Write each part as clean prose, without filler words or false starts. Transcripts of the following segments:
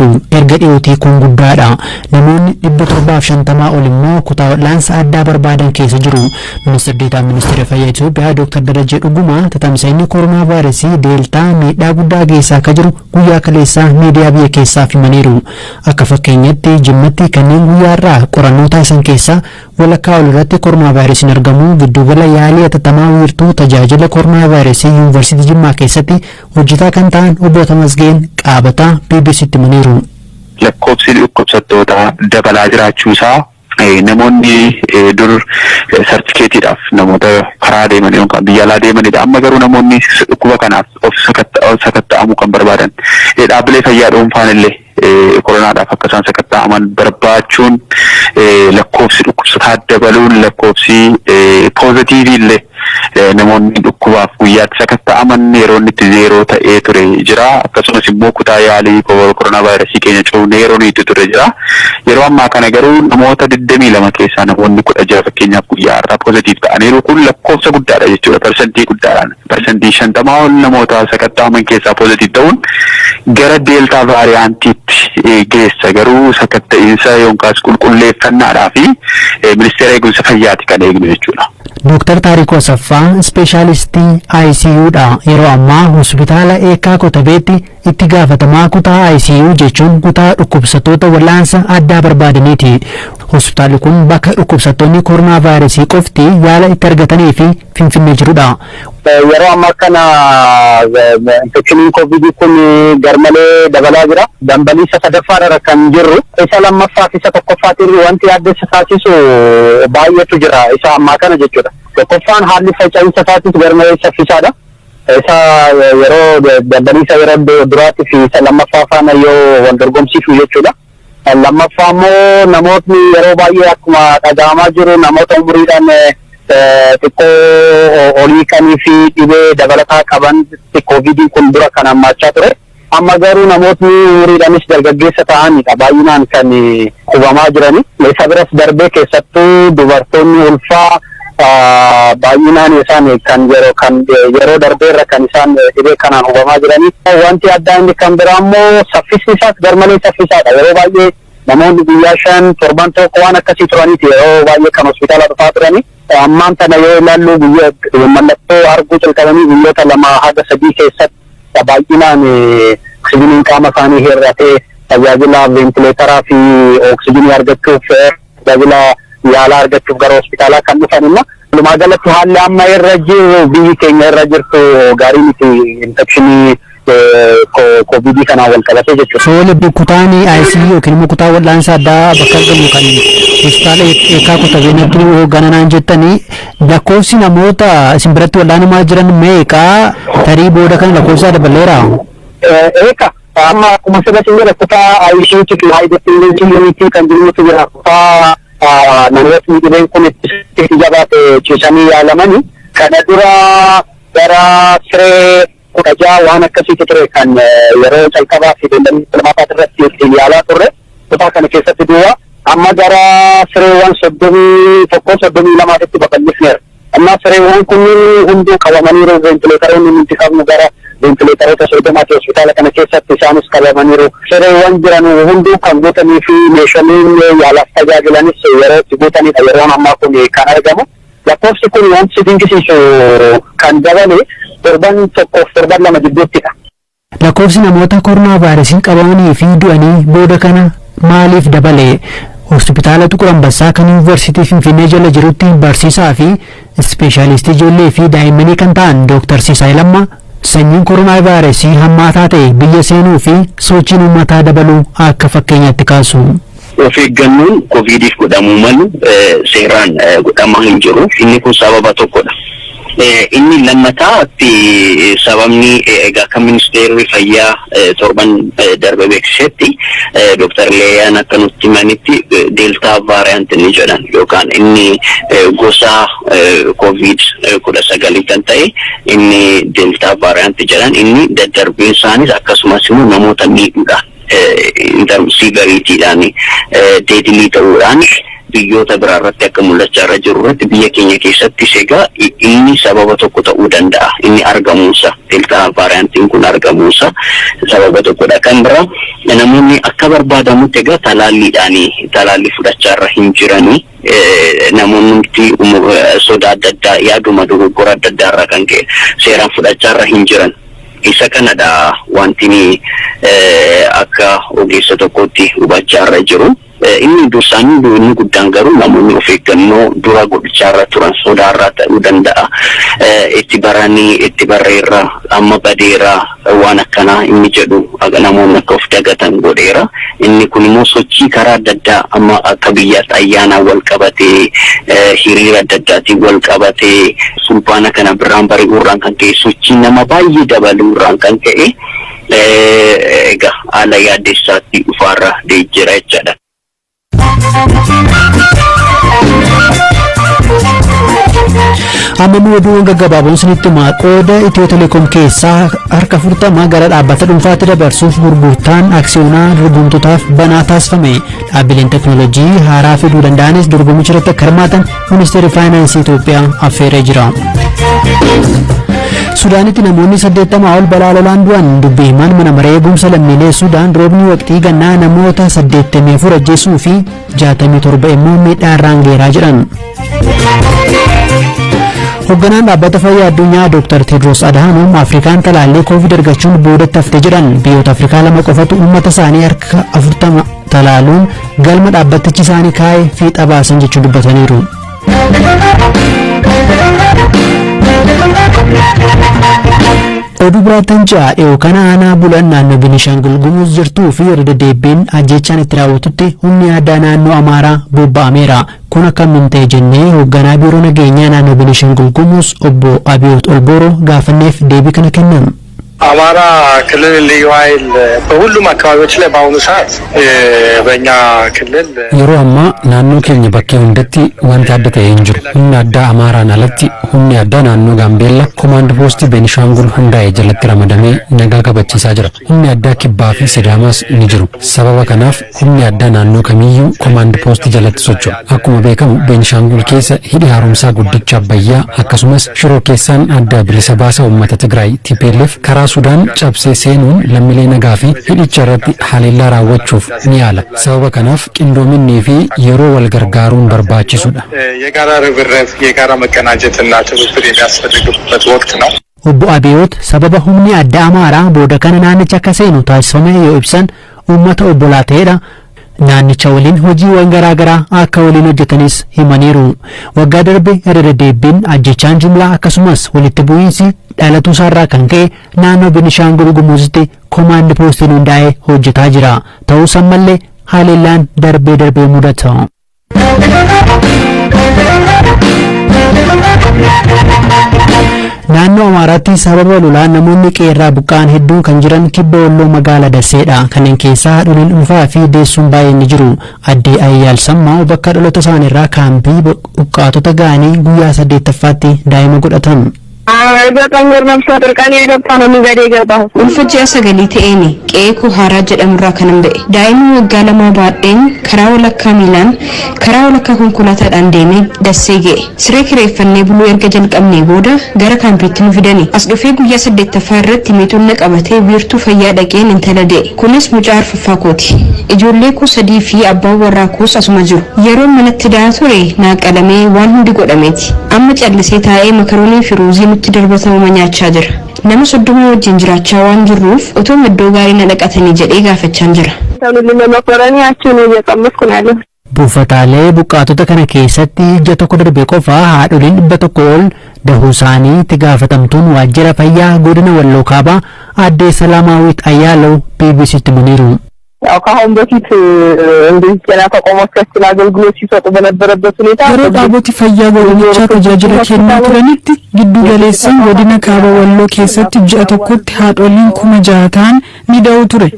jiru. Erga dhiyootii kun guddaadha. Namoonni 750 ol immoo kutaa wal'aansa addaa barbaadan keessa jiru. Ministeerri Deetaa Ministeera Fayyaa Itoophiyaa Dr. Darajee Dhugumaa tatamsa'inni koronaa vaayirasii deeltaa miidhaa guddaa geessaa akka jiru guyyaa kaleessaa miidiyaa biyya keessaaf himaniiru. Akka fakkeenyatti, Jimmatti kanneen guyyaa irraa qorannoo taasisan keessaa walakkaa ol irratti koronaa vaayirasiin argamu, giddugala yaalii hatattamaa wiirtuu tajaajila koronaa vaayirasii Yuunivarsiitii Jimmaa keessatti hojjetaa kan ta'an Obbo Tamasgeen Qaabataa BBCtti himaniiru. Lakkoofsi dhukkubsattootaa dabalaa jiraachuusaa, namoonni dur sartifikeetiidhaaf namoota karaa deeman yookaan biyya alaa deemanidha. Amma garuu namoonni dhukkuba kanaaf of sakatta'amuu kan barbaadan, dhaabbilee fayyaa dhuunfaan illee koronaadhaaf akka isaan sakatta'aman barbaachuun, lakkoofsi dhukkubsataa dabaluun, lakkoofsi poozitiivii illee namoonni dhukkubaaf guyyaatti sakatta'aman yeroo inni itti zeeroo ta'ee ture jira. Akkasumas immoo kutaa yaalii koronaa vaayirasii keenya cuufnee yeroo inni itti ture jira. Yeroo ammaa kana garuu namoota 22 keessaa namoonni 16 fakkeenyaaf guyyaa har'aa positive ta'aniiru. Kun lakkoofsa guddaadha jechuudha. Parsantii guddaadhaan. 50% ol namoota sakatta'aman keessaa positive ta'uun gara deeltaa vaariyaantiitti geessa. Garuu sakatta'iinsa yookaas qulqulleeffannaadhaa fi Ministeera Eegumsa Fayyaati kan eegnu jechuudha. Dooktar Taarikuu Asaffaa ispeeshaalistii ICU dha. Yeroo ammaa hospitaala Eekkaa Kotabeetti itti gaafatamaa kutaa ICU, jechuun kutaa dhukkubsattoota wal'aansa addaa barbaadaniiti. Hospitaalli kun bakka dhukkubsattoonni koronaa vaayirasii qofti yaala itti argatanii fi Finfinnee jirudha. Yeroo ammaa kana infekshiniin koovidii kun garmalee dabalaa jira. Dambalii isa sadaffaadha kan jirru. Isa lammaffaa fi isa tokkoffaatiin wanti yaaddessa taasisu baay'eetu jira isa ammaa kana jechuudha. Tokkoffaan, haalli faca'insa isaatis garmalee saffisaadha. Isa yeroo dambalii isa yeroo duraatii fi isa lammaffaa faana yoo wal dorgomsiisu jechuudha. Lammaffaa immoo, namootni yeroo baay'ee akkuma dhaga'amaa jiru namoota umuriidhaan xiqqoo olii kanii fi dhibee dabalataa qaban koovidiin kun dura kan hammaachaa ture. Amma garuu namootni umuriidhaanis dargaggeessa ta'anidha baay'inaan kan hubamaa jirani. Isa biras darbee keessattuu dubartoonni ulfaa baay'inaan isaan kan yeroo darbeerra kan isaan dhibee kanaan hubamaa jirani. Wanti addaa inni kan biraa immoo saffisni isaas garmalee saffisaadha. Yeroo baay'ee namoonni guyyaa 5, torban tokko waan akkasii turaniiti yeroo baay'ee kan hospitaala dhufaa turani. Ammaan tana yoo ilaallu, guyyaa mallattoo arguu jalqabanii guyyoota 2 haga 3 keessatti baay'inaan oksijiniin qaama isaanii hir'atee tajaajila veentileetaraa fi oksijinii argachuuf, tajaajila yaalaa argachuuf gara hospitaalaa kan dhufan immoo. Walumaa galatti haalli amma irra jiru, biyyi keenya irra jirtu gaarii miti, infekshinii koovidii kanaan wal qabatee jechuudha. Soole, kutaan ICU yookiin immoo kutaa wal'aansa addaa bakka argamu kan hospitaala Eekkaa Kotabeenatti hooggananaan jettanii, lakkoofsi namoota isin biratti wal'aanamaa jiran meeqaa? Tarii booda kana lakkoofsa dabaleera? Eeka, amma akkuma sirra sin jedhe, kutaa ICU fi high dependency unit kan jirutu jira, kutaa namootni dhibeen kun itti jabaate ciisanii yaalamani. Kana dura gara siree 16 waan akkasiitu ture kan yeroo calqabaa fi beellamni lammaffaa irratti ittiin yaalaa turre kutaa kana keessatti duwwaa. Amma gara sireewwan 31, 32tti babal'ifneera. Amma sireewwan kunniin hunduu qabamaniiru. Veentileetaroonni nuti qabnu gara veentileetaroota 30ti hospitaala kana keessatti, isaanis qabamaniiru. Sireewwan jiran hunduu kan guutanii fi meeshaaleen yaalaaf tajaajilanis yeroo itti guutanidha yeroon ammaa kun kan argamu. Lakkoofsi kun wanti si dinqisiisu kan dabale torban tokkoof torban 2 gidduuttidha. Lakkoofsi namoota koronaa vaayirasiin qabamanii fi du'anii booda kana maaliif dabale? Hospitaala Tuqur Ambassaa kan Yuunivarsiitii Finfinnee jala jirutti barsiisaa fi ispeeshaalistii ijoollee fi daa'immanii kan ta'an Dooktar Sisaay Lammaa sanyiin koronaa vaayirasii hammaataa ta'e biyya seenuu fi sochiin uummataa dabaluu akka fakkeenyaatti kaasu. Of eeggannoon koovidiif godhamuu malu seeraan godhamaa hin jiru. Inni kun sababa tokkodha. Inni lammataa sababni egaa akka Ministeerri Fayyaa torban darbe beeksisetti, Dooktar Leeyaan akka nutti himanitti, deeltaa variant inni jedhan yookaan inni gosa koovid 19 kan ta'e, inni deeltaa variant jedhan, inni daddarbiin isaanis akkasumas immoo namoota miidhuudhaan, severitydhaan, deadly ta'uudhaan biyyoota biraa irratti akka mul'achaa irra jiru irratti biyya keenya keessattis egaa inni sababa tokko ta'uu danda'a. Inni argamuunsa, deeltaa variantiin kun argamuunsa sababa tokkodha. Kan biraa namoonni akka Akka barbaadamutti egaa talaalliidhaan talaallii fudhachaarra hin jiranii. Namoonni sodaa adda addaa, yaaduma dogoggora adda addaa irraa kan ka'e seeraan fudhachaarra hin jiran. Isa kanadha wanti akka ogeessa tokkotti hubachaarra jiru. Inni dursaan, inni guddaan garuu namoonni of eeggannoo dura godhichaarra turan sodaarraa ta'uu danda'a. Itti baranii itti barreerra, amma badeera, waan akkanaa inni jedhu namoonni akka of dagatan godheera. Inni kun immoo sochii karaa adda addaa amma akka biyyaatti ayyaanaan wal qabatee, hiriira adda addaatiin wal qabatee, Fulbaana kana birraan bari'uurraan kan ka'e, sochii nama baay'ee dabaluurraan kan ka'e, egaa haala yaaddessaatti dhufaarra jira jechaadha. Amma immoo oduuwwan gaggabaaboon isinitti himaa. Qooda Itiyoo Telekoom keessaa harka 40 gara dhaabbata dhuunfaatti dabarsuuf gurgurtaan aksiyoonaa dorgomtootaaf banaa taasifame. Dhaabbileen teknoolojii haaraa fiduu danda'anis dorgommicha irratti akka hirmaatan Ministeerri Faayinaansii Itoophiyaa affeeree jira. Sudaanitti namoonni 80 ol balaa lolaan du'an. Dubbii himaan mana maree eegumsa lammiilee Sudaan roobni waqtii gannaa namoota 84 ajjeesuu fi 67 immoo miidhaa irraan geeraa jedhan. Hoogganaan dhaabbata fayyaa addunyaa Dr. Tedros Adhanom Afrikaan talaallii Covid argachuun boodatti hafte jedhan. Biyyoota Afrikaa lama qofatu uummata isaanii harka 40 talaaluun galma dhaabbatichi isaanii kaa'e fiixa baasan jechuun dubbataniiru. Oduu biraattan ce'a. Dhiyoo kana aanaa Bulan naannoo Beenishaangul Gumuz jirtuu fi irra deddeebiin ajjeechaan itti raawwatutti humni addaa naannoo Amaaraa bobba'ameera. Kun akkamiin ta'e jennee hoogganaa biiroo nageenyaa naannoo Beenishaangul Gumuz obbo Abiyoot Olbooroo gaafanneef deebii kana kennan. አማራ ክልል ልዩ ኃይል በሁሉም አካባቢዎች ላይ በአሁኑ ሰዓት በእኛ ክልል Yeroo ammaa naannoo keenya bakkee hundatti wanti adda ta'e hin jiru. Humna addaa Amaaraan alatti humni addaa naannoo Gaambeellaa komaand poostii Beenishaangul hundaa'e jalatti ramadamee nagaa kabachiisaa jira. Humni addaa Kibbaa fi Sidaamaas ni jiru. Sababa kanaaf humni addaa naannoo kamiyyuu komaand poostii jalatti socho'a. Akkuma beekamu Beenishaangul keessa hidhi haaromsaa guddicha Abbayyaa akkasumas shiroo keessaan adda bilisa baasaa uummata Tigraay TPLF karaa Sudaan cabsee seenuun lammiilee nagaa fi hidhicha irratti haleellaa raawwachuuf ni yaala. Sababa kanaaf qindoominnii fi yeroo wal gargaaruun barbaachisudha. የጋራ ርብርብ፣ የጋራ መቀናጀትና ትብብር የሚያስፈልግበት ወቅት ነው። Obbo Abiyoot sababa humni addaa Amaaraa booda kana naannicha akka seenu taasifame yoo ibsan, uummata obbolaa ta'edha. Naannicha waliin hojiiwwan garaa garaa akka waliin hojjetanis himaniiru. Waggaa darbe irra deddeebiin ajjechaan jumlaa akkasumas walitti bu'iinsi dhalatuu isaarraa kan ka'e naannoo Beenishaangul Gumuzitti komaandi poostiin hundaa'ee hojjetaa jira. Ta'us ammallee haleellaan darbee darbee mudata. Naannoo Amaaraatti sababa lolaan namoonni qe'eerraa buqqa'an hedduun kan jiran kibba Walloo magaalaa Daseedha. Kanneen keessaa haadholiin ulfaa fi deessuun baay'een ni jiru. Addee Ayyaal Sammaa bakka dhaloota isaaniirraa kaampii buqqaatota ga'anii guyyaa saddeettaffaatti daa'ima godhatan. ዘጠኝ ወር ነፍሰ ጡር ቀን የገባ ነው መንገድ የገባሁት። Ulfa ji'a sagalii ta'een qe'ee koo haaraa jedhamurraa kanan ba'e. Daa'imni waggaa lamaa baadheen karaa walakkaa miilaan, karaa walakkaa konkolaataadhaan deemee Dassee ga'e. Siree kireeffannee buluu erga jalqabnee booda gara kaampiitti nu fidani. As dhufee guyyaa saddeettaffaa irratti miixuun na qabatee wiirtuu fayyaa dhaqeen intala da'e. Kunis mucaa arfaffaa kooti. Ijoollee koo sadii fi abbaan warraa koos asuma jiru. Yeroon manatti da'aa ture naa qalamee waan hundi godhameeti. Amma callisee taa'ee makaroonii fi ruuzii nutti darbatamuma nyaachaa jira. Nama 30 wajjin jiraachaa waan jirruuf otoo iddoo gaarii na dhaqatanii jedhee gaafachaan jira. መኮረኒ ያችን እየቀመስኩ ነው ያለሁት። Buufataalee buqqaatota kana keessatti ji'a tokko darbe qofa haadholiin 100 ol dahuu isaanii itti gaafatamtuun waajjira fayyaa godina Walloo Kaabaa addee Salaamaawwit Ayyaalaw BBCtti himaniiru. ያው ከአሁን በፊት እንደዚህ ጤና ተቋሞቻችን አገልግሎት ሲሰጡ በነበረበት ሁኔታ Yeroo dhaaboti fayyaa godinichaa tajaajila kennaa turanitti giddu galeessaan godina kaaba Walloo keessatti ji'a tokkotti haadholiin 6,000 ta'an ni da'u ture.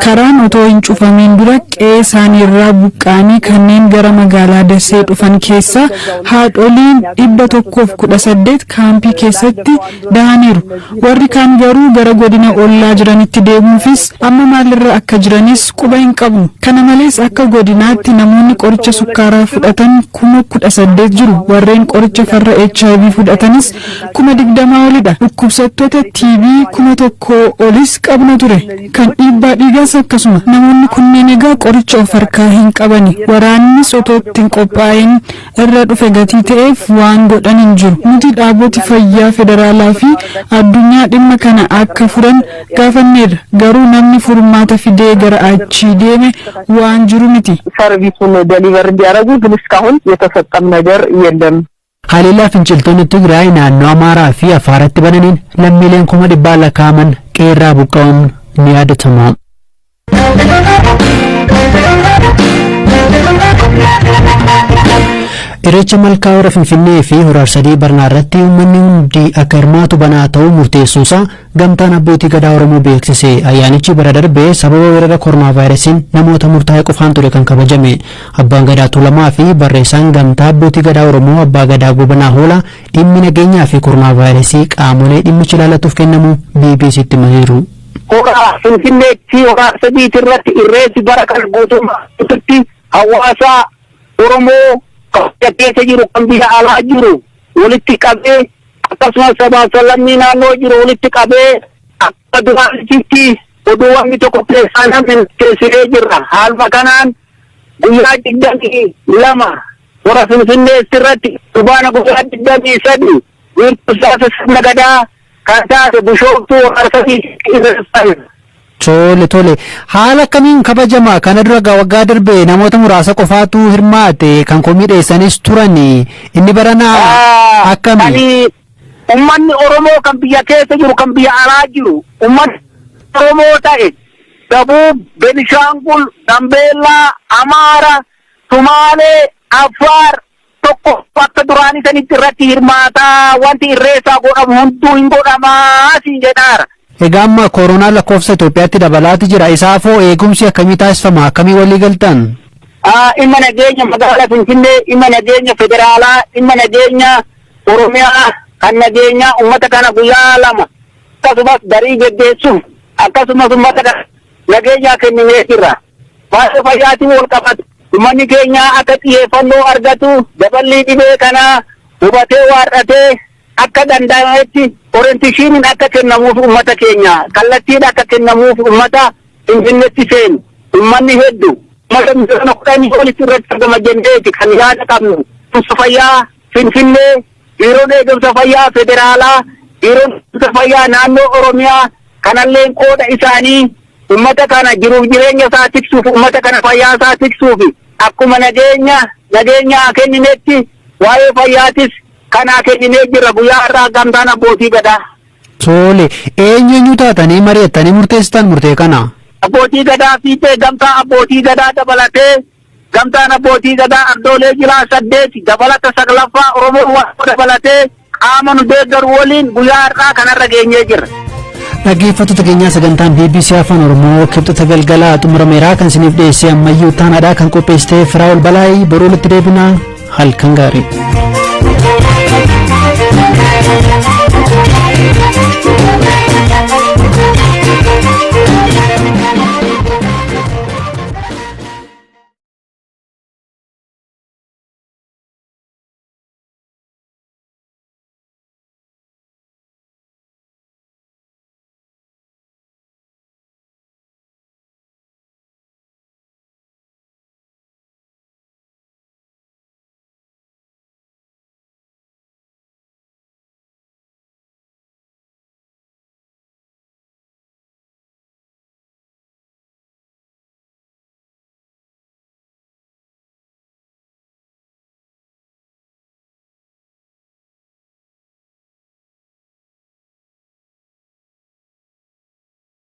Karaan otoo hin cufamiin dura qe'ee isaanii irraa buqqa'anii kanneen gara magaalaa Dasee dhufan keessaa haadholiin 118 kaampii keessatti dahaniiru. Warri kaan garuu gara godina ollaa jiranitti deemuufis amma maalirra akka jiranis quba hin qabnu. Kana malees akka godinaatti namoonni qoricha sukkaaraa fudhatan 18,000 jiru. Warreen qoricha farra HIV fudhatanis 20,000 olidha. Dhukkubsattoota TB 1,000 olis qabna ture. Kan dhiibbaa dhiigaas akkasuma. Namoonni kunneen egaa qoricha of harkaa hin qabani. Waraannis otoo itti hin qophaa'in irra dhufe gatii ta'eef waan godhan hin jiru. Nuti dhaaboti fayyaa federaalaa fi addunyaa dhimma kana akka furan gaafanneerra. Garuu namni furmaata fidee gara achii deeme waan jiru miti. ሰርቪሱን deliver እንዲያደርጉ ግን እስካሁን የተሰጠም ነገር የለም። Haleellaa finciltoonni Tigraay naannoo Amaaraa fi Afaaratti bananiin lammiileen kuma dhibbaan lakkaa'aman qeerraa buqqa'uun ni yaadatama. Irreecha Malkaa Hora Finfinnee fi Hora Arsadii Barnaa irratti uummanni hundi akka hirmaatu banaa ta'uu murteessuusaa Gamtaan Abbootii Gadaa Oromoo beeksise. Ayyaanichi bara darbee sababa weerara koronaa vaayirasiin namoota murtaa'e qofaan ture kan kabajame. Abbaan Gadaa Tuulamaa fi barreessaan Gamtaa Abbootii Gadaa Oromoo Abbaa Gadaa Gobanaa Hoolaa dhimmi nageenyaa fi koronaa vaayirasii qaamolee dhimmichi ilaallatuuf kennamu BBCtti himaniiru. Hora Finfinneetti Hora Arsadiiti irratti irreessi bara kana guutummaa guututti hawaasa Oromoo kan biyya keessa jiru, kan biyya alaa jiru walitti qabee, akkasumas sabaaf sablammii naannoo jiru walitti qabee, akka duraanitti oduu wanni tokko keessaa namni keessinee jirra. Haaluma kanaan guyyaa 22 Hora Finfinneetti irratti, Fulbaana guyyaa 23 wiirtuu ijaarsa sirna gadaa kan taate Bishooftuu Hora Arsadiitti irreeffame. Tole, haala akkamiin kabajama? Kana dura waggaa darbe namoota muraasa qofaatu hirmaate, kan komii dhiyeessanis turan, inni baranaa akkami? Ani ummanni Oromoo kan biyya keessa jiru, kan biyya alaa jiru, ummanni Oromoo ta'e Dabuub, Benishaangul, Gambeellaa, Amaara, Sumaalee, Affaar tokko akka duraanii sanitti irratti hirmaataa, wanti irreessaa godhamu hunduu hin godhamaa siin jedhaara. Egaa amma koronaa lakkoofsa Itoophiyaatti dabalaati jira. Isaafoo eegumsi akkamii taasifama? Akkamii walii galtan? Dhimma nageenya magaalaa Finfinnee, dhimma nageenya federaalaa, dhimma nageenya Oromiyaa kan nageenya uummata kana guyyaa 2 akkasumas darii geggeessuuf, akkasumas uummata kana nageenyaa kenninee jirra. Baay'ee fayyaatiin wal qabatu. Uummanni keenya akka xiyyeeffannoo argatu, daballii dhibee kanaa hubatee waarratee akka danda'ametti orienteeshiniin akka kennamuuf, uummata keenya kallattiin akka kennamuuf, uummata Finfinneetti seenu uummanni hedduu uummata 10,000,000 olitti irratti argama jenneeti kan yaada qabnu. Eegumsa fayyaa Finfinnee, Biiroon Eegumsa Fayyaa Federaalaa, Biiroon Eegumsa Fayyaa naannoo Oromiyaa kanalleen qooda isaanii uummata kana jiruuf jireenya isaa tiksuuf, uummata kana fayyaa isaa tiksuuf, akkuma nageenya kenninetti waa'ee fayyaatis kanaa kenninee jirra guyyaa har'aa Gamtaan Abbootii Gadaa. Tole, eenyu eenyu taatanii mari'attanii murteessitan murtee kana? Abbootii Gadaa fiixee Gamtaa Abbootii Gadaa dabalatee, Gamtaan Abbootii Gadaa ardoolee jilaa saddeeti dabalata saglaffaa Oromoo Waaqoo dabalatee qaama nu deeggaru waliin guyyaa har'aa kanarra geenyee jirra. Dhaggeeffattoota keenyaa, sagantaan BBC Afaan Oromoo Kibxata galgalaa xumurameera. Kan isiniif dhiyeesse Ammayyuu Taanaadha, kan qopheessite Firaa'ol Balaayii. Boruu walitti deebinaa, halkan gaarii.